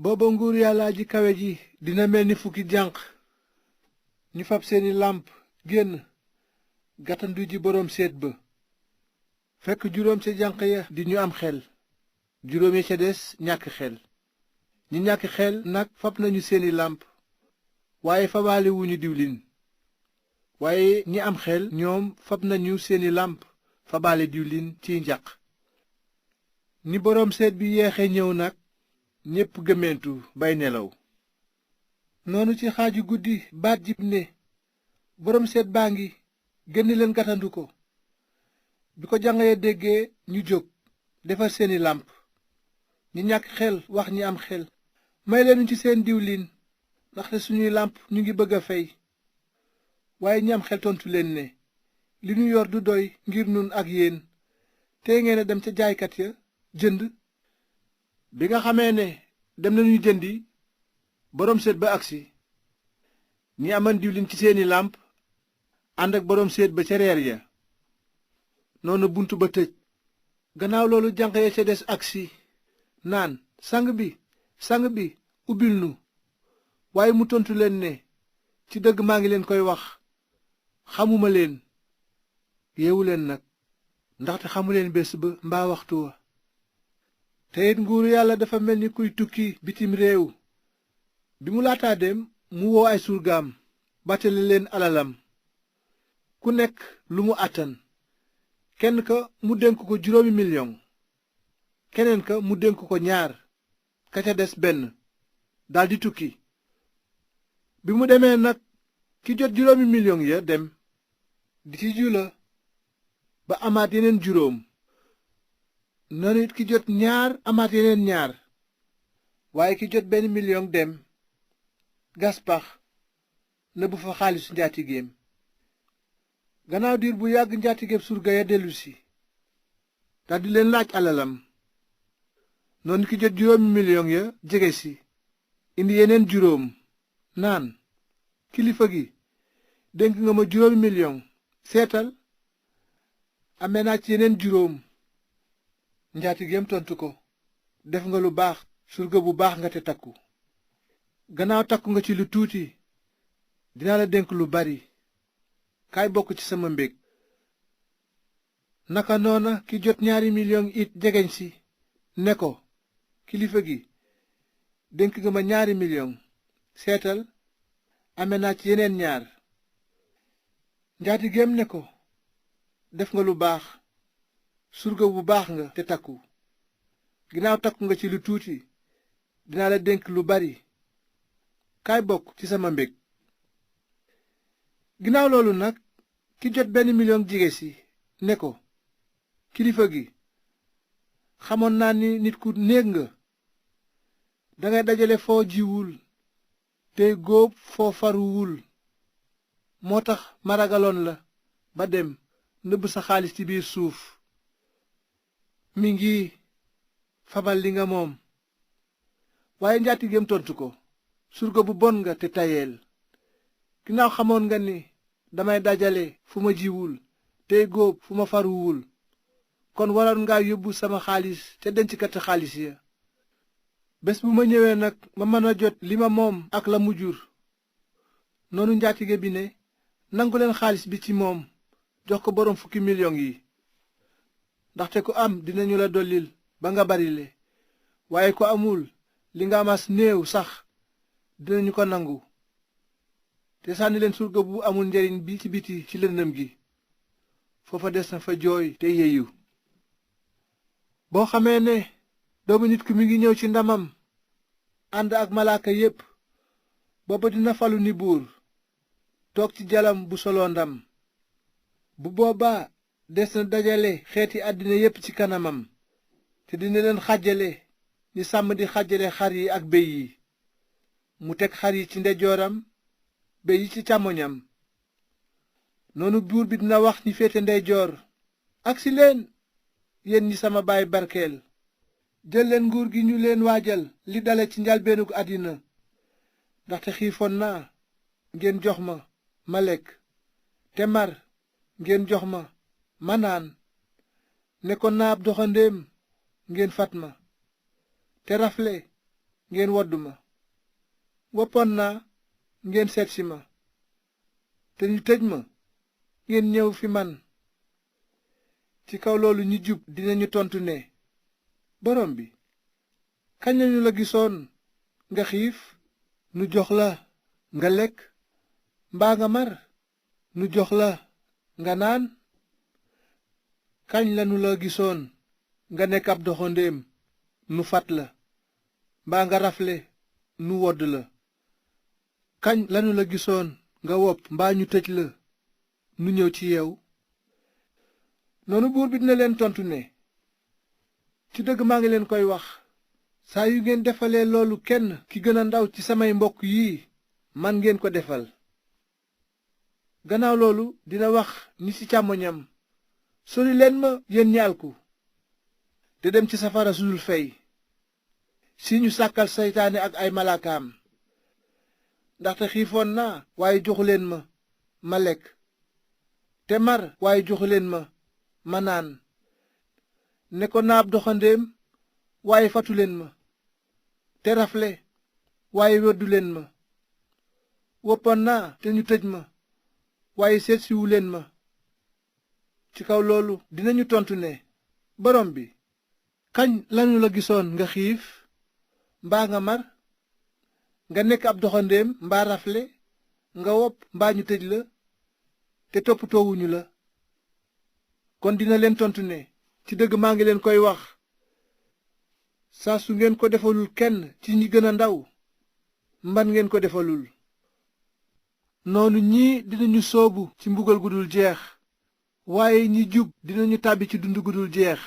booba nguur yàlla ji kawe ji dina mel ni fukki jànq ñu fab seeni làmp génn gàttandu ji boroom séet ba fekk juróom ca jànq ya di ñu am xel juróom ya ca des ñàkk xel ñi ñàkk xel nag fab nañu seeni làmp waaye fabaale wuñu diwlin waaye ñi am xel ñoom fab nañu seeni làmp fabaale diwlin ciy njaq ni boroom seet bi yeexe ñëw nag ñépp gëmmentu bay nelaw noonu ci xaaju guddi baat jib ne boroom seet baa ngi génn leen gàttandu ko bi ko jànq ya déggee ñu jóg defar seeni làmp ñi ñàkk xel wax ñi am xel may leenu ci seen diwlin ndaxte suñuy làmp ñu ngi bëgg a fey waaye ñi am xel tontu leen ne li ñu yor du doy ngir nun ak yéen tey ngeen a dem ca jaaykat ya jënd bi nga xamee ne dem nañu jëndi boroom séet ba agsi ñi aman diwlin ci seeni làmp ànd ak boroom séet ba ca reer ya noonu bunt ba tëj gannaaw loolu jànq ya ca des agsi naan sang bi ubbil nu waaye mu tontu leen ne ci dëgg maa ngi leen koy wax xamuma leen yeewu leen nag ndaxte xamuleen bés ba mbaa waxtu wa te it nguuru yàlla dafa mel ni kuy tukki bitim réew bi mu laataa dem mu woo ay surgaam bàttale leen alalam ku nekk lu mu àttan kenn ka mu dénk ko 5 millions keneen ka mu dénk ko 2 ka ca des benn daldi tukki bi mu demee nag ki jot 5 millions ya dem di ci jula ba amaat yeneen 5 noonu it ki jot 2 amaat yeneen 2 waaye ki jot 1 million dem gas pax nëbbu fa xaalisu njaatigeem gannaaw diir bu yàgg njaatigeem surga ya dellusi daldi leen laaj alalam noonu ki jot 5 millions ya jege si indi yeneen 5 naan kilifa gi dénk nga ma 5 millions seetal amee naa ci yeneen 5 njaatigeem tontu ko def nga lu baax surga bu baax nga te takku gannaaw takku nga ci lu tuuti dinaa la dénk lu bari kaay bokk ci sama mbég naka noona ki jot 2 millions it jegeñ si ne ko kilifa gi dénk nga ma 2 millions seetal ame naa ci yeneen 2 njaatigeem ne ko def nga lu baax surga bu baax nga te takku ginnaaw takku nga ci lu tuuti dinaa la dénk lu bari kaay bokk ci sama mbég ginnaaw loolu nag ki jot 1 million jege si ne ko kilifa gi xamoon naa ni nit ku néeg nga dangay dajale foo jiwul tey góob foo faruwul moo tax ma ragaloon la ba dem nëbb sa xaalis ci biir suuf mi ngi fabal li nga moom waaye njaatigeem tontu ko surga bu bon nga te tayeel ginnaaw xamoon nga ni damay dajale fu ma jiwul tey góob fu ma faruwul kon waroon ngaa yóbbu sama xaalis te denckati xaalis ya bés bu ma ñëwee nag ma mën a jot li ma moom ak la mu jur noonu njaatige bi ne nangu leen xaalis bi ci moom jox ko boroom 10 millions yi ndaxte ku am dinañu la dollil ba nga barile waaye ku amul li nga amas néew sax dinañu ko nangu te sànni leen surga bu amul njariñ bi ci biti ci lëndëm gi foofa des na fa jooy te yeeyu boo xamee ne doomu nit ki mi ngi ñëw ci ndamam ànd ak malaaka yépp booba dina falu ni buur toog ci jalam bu soloo ndam bu boobaa des na dajale xeeti àddina yépp ci kanamam te dina leen xàjjale ni sàmm di xàjjale xar yi ak béy yi mu teg xar yi ci ndeyjooram béy yi ci càmmoñam noonu buur bi dina wax ñi féete ndeyjoor agsi leen yéen ñi sama baay barkeel jël leen nguur gi ñu leen waajal li dale ci njalbeenug àddina ndaxte xiifoon naa ngeen jox ma ma lekk te mar ngeen jox ma naan nekkoon naa ab doxandéem ngeen fat ma te rafle ngeen wodd ma, woppoon naa ngeen seetsi ma, te ñu tëj ma ngeen ñëw fi man. ci kaw loolu ñi jub dinañu tontu ne, borom bi, kañ lañu la gisoon nga xiif nu jox la nga lekk, mbaa nga mar nu jox la nga naan? kañ lanu la gisoon nga nekk ab doxandéem nu fat la, mbaa nga rafle nu wodd la? kañ lanu la gisoon nga wopp mbaa ñu tëj la nu ñëw ci yow? noonu buur bi dina leen tontu ne, ci dëgg maa ngi leen koy wax, saa yu ngeen defalee loolu kenn ki gën a ndaw ci samay mbokk yii, man ngeen ko defal. gannaaw loolu dina wax ni ci càmmoñam, sori leen ma yéen ñi alku te dem ci safara su dul fey, si ñu sàkkal seytaane ak ay malaakaam. ndaxte xiifoon naa waaye joxu leen ma ma lekk, te mar waaye joxu leen ma naan, nekkoon naa ab doxandéem waaye fatu leen ma, te rafle waaye weddu leen ma, woppoon naa te ñu tëj ma waaye seetsiwu leen ma. ci kaw loolu dinañu tontu ne, borom bi, kañ lanu la gisoon nga xiif mbaa nga mar, nga nekk ab doxandéem mbaa rafle, nga wopp mbaa ñu tëj la, te toppatoowuñu la? kon dina leen tontu ne, ci dëgg maa ngi leen koy wax, saa su ngeen ko defalul kenn ci ñi gën a ndaw, mban ngeen ko defalul. noonu ñii dinañu soobu ci mbugal gu dul jeex, waaye ñi jub dinañu tàbbi ci dund gu dul jeex.